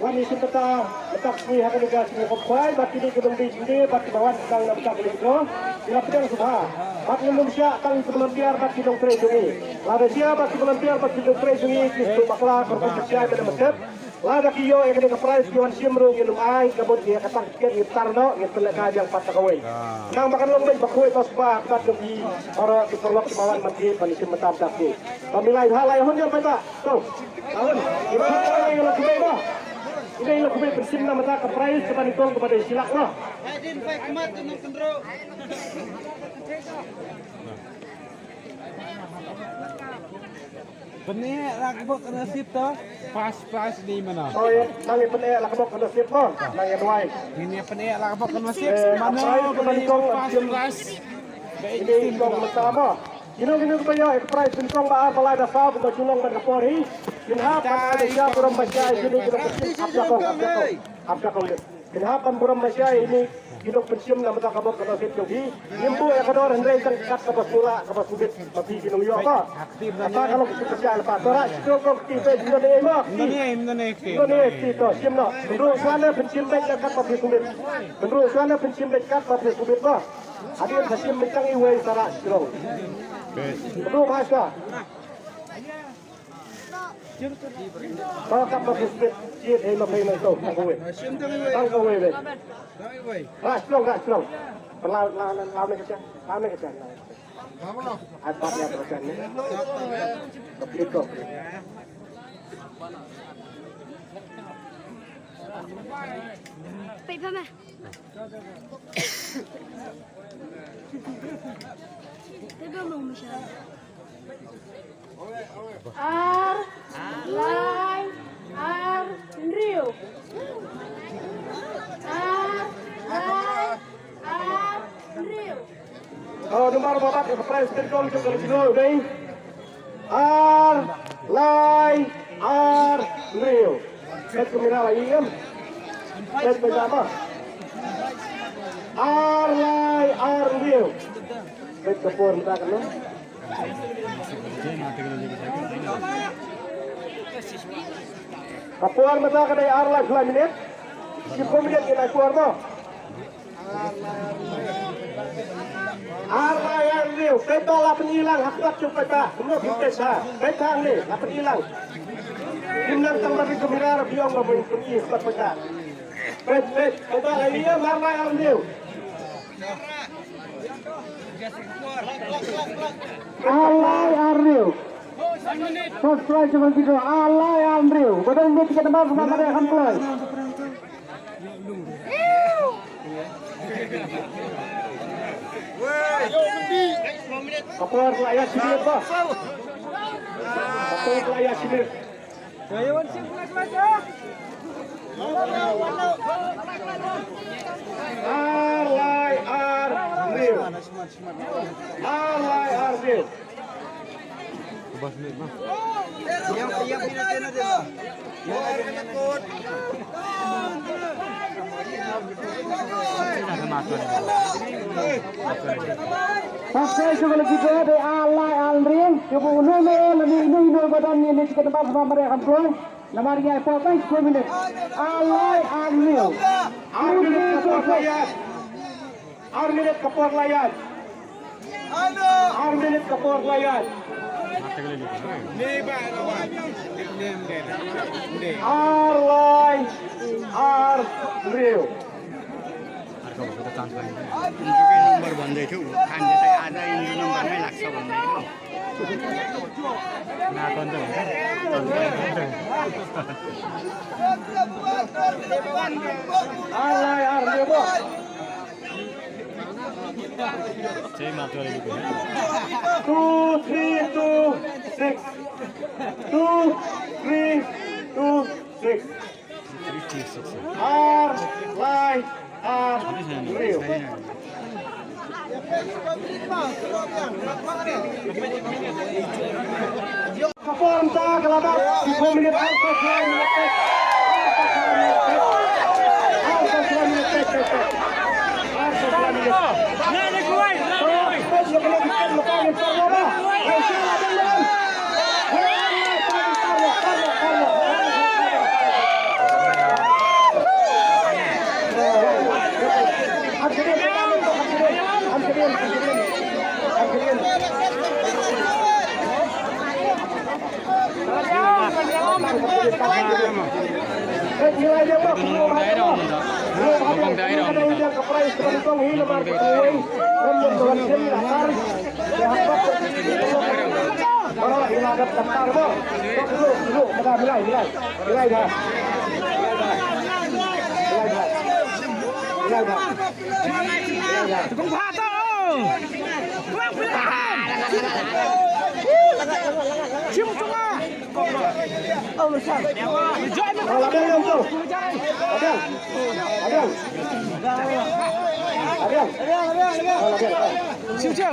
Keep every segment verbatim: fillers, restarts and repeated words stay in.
wan ïashim bynta mynta ka sngi ha kane ka sngi khop khwai bad kine ki nongdie jingdie bad kiba wan sdang na bynta kane ka jingdie. Ki la pdiang sngewbha bad ngin ym shah tang ki volunteer bad ki nongtrei jong ngi. Lada jia ba ki volunteer bad ki nongtrei jong ngi ki sngewbha bakla, kyrpad shai bad mynstep. Lada ki ïoh ïa kane ka prize ki wan shim ruh ngin ym ai, ka mut ïa ka tang tiket ngin tar noh, ngin pynlehkai biang pat da kawei. Nang ba kan long beit ba khuid ba spa bad jong ki, ora ki paralok kiba wan ban thied ban shim bynta bad ki. Ba mi lai bha lai hun jong paidbah. To. Hun. Ïa hun ïa la khuid ba. Ïa la khuid pynshim na bynta ka prize kaba nyngkong kaba dei shi lak ba. Pyneh la ka bok ka nasib to. First prize ni mano? Oh, ïa, nang ïa pyneh la ka bok ka nasib mo. Nang ïa duwai. Ngin ïa pyneh la ka bok ka nasib. Eh, mano prize ka nyngkong first prize? Ba ini nyngkong mynta mo. Kino kino kiba ïoh ïa ka prize nyngkong ba ar ba lai da saw kiba ju long ban ka por hi. Kin hap ban ai da shai burom ba shai kino kino kiba hap da kong, hap da kong. Hap da kong. Kin hap ban burom ba shai ine ki nongpynshim na bynta ka bok ka nasib jong phi. Ngim buh ïa ka dor hynrei tang kat kaba sngewrah kaba sngewbit ba phi ki nongïoh ba. Kata ka long ka sngewbha ba. To rah shuh ko kti phi, ym don ei mo kti. Ym don ei kti. Ym don ei kti to shim noh. Hynriew shuwa ne pynshim beit kat ba phi sngewbit. Hynriew shuwa ne pynshim beit kat ba phi sngewbit ba. Hadien ba shim beit tang iwei sa rah shuh. Hynriew bha shuwa. Ba kap ba phi sngewbit, jied hei ma phi nang to, tang kawei. Tang kawei beit. Rah shlong, rah shlong. Pynlaw, law, law, law ne ka jan, law ne ka jan. Ai pat ïa ka jan ne. Ka phi to. Peit pha me. Ar, lai, ar, hynriew. Ar, lai, ar, hynriew. Oh, namar ba bat ka prize nyngkong jong ka jingdie u dei ar lai ar hynriew. Peit ka mira la ïem. Peit ka jama. Ar lai ar hynriew. Peit ka por mynta ka no. Ka por mynta ka dei ar lai lai minit. Shiphew minit ïa ka por mo. Ar lai ar hynriew, paidbah la pyni lang ha khmat jong paidbah. Kumno phi peit ha. Peit hangne, la pyni lang. Kim nang tang ba phi kamera ra phi ong ba phi pyni ha khmat paidbah. Peit, peit, paidbah la ïa ar lai ar hynriew. Ar lai ar hynriew. First prize jong ka jingdie ar lai ar hynriew. Ba don tiket number sawphew hynriew khlem kloi. Ka por la ïaid shi minit ba. Ka por la ïaid shi minit. Ar lai ar hynriew. Ar lai ar hynriew. First prize jong ka lucky draw dei ar lai ar hynriew. Ïa uno uno lane ino ino ba don ïa ine i tiket number sawphew hynriew khlem kloi. Namar ngi ai por tang shiphew minit. Ar lai ar hynriew. Ar minit ka por la ïaid. Ar minit ka por la ïaid. Ar minit ka por la ïaid. Ar lai ar hynriew. Ar lai ar hynriew. Two three two six. Two three two six. Ar lai ar hynriew. Ka por mynta ka la dap shiphew minit, arphew minit. Arphew minit. Arphew minit. Tukang pha to. Tukang pha. Chim chunga.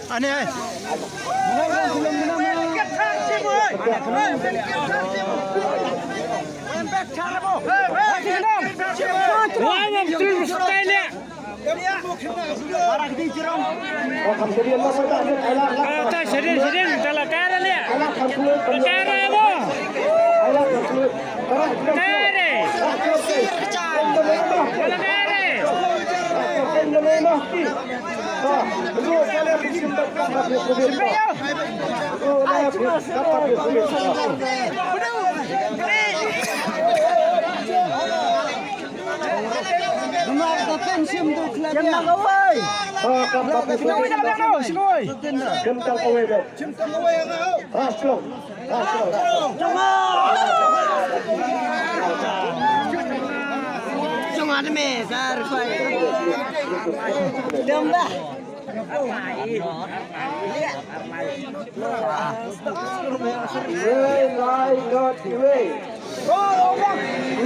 Ani ai. Why am I still standing? Kata shadin shadin tala kara le. Kara mo. Kara. Tala kara. Wei lai not Iwei.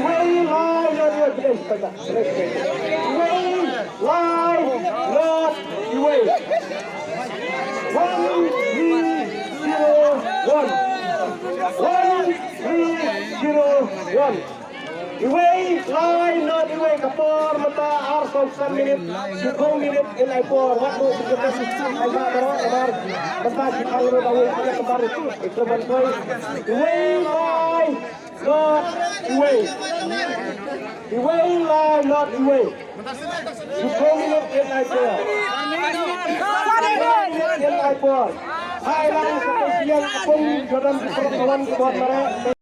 Wei lai not Iwei. Wei lai not Iwei. One three zero one. One three zero one. Iwei lai not Iwei, ka por mynta arphew san minit, shiphew minit in ai por. Wat no kita sih ai ba ro mar mynta kita lo ba wei kita kembar itu itu ban koi. Iwei lai not Iwei. Iwei lai not Iwei. Shiphew minit in ai por. Shiphew minit in ai por. Hai lang sa siang pung jodam di pertemuan kebon mare.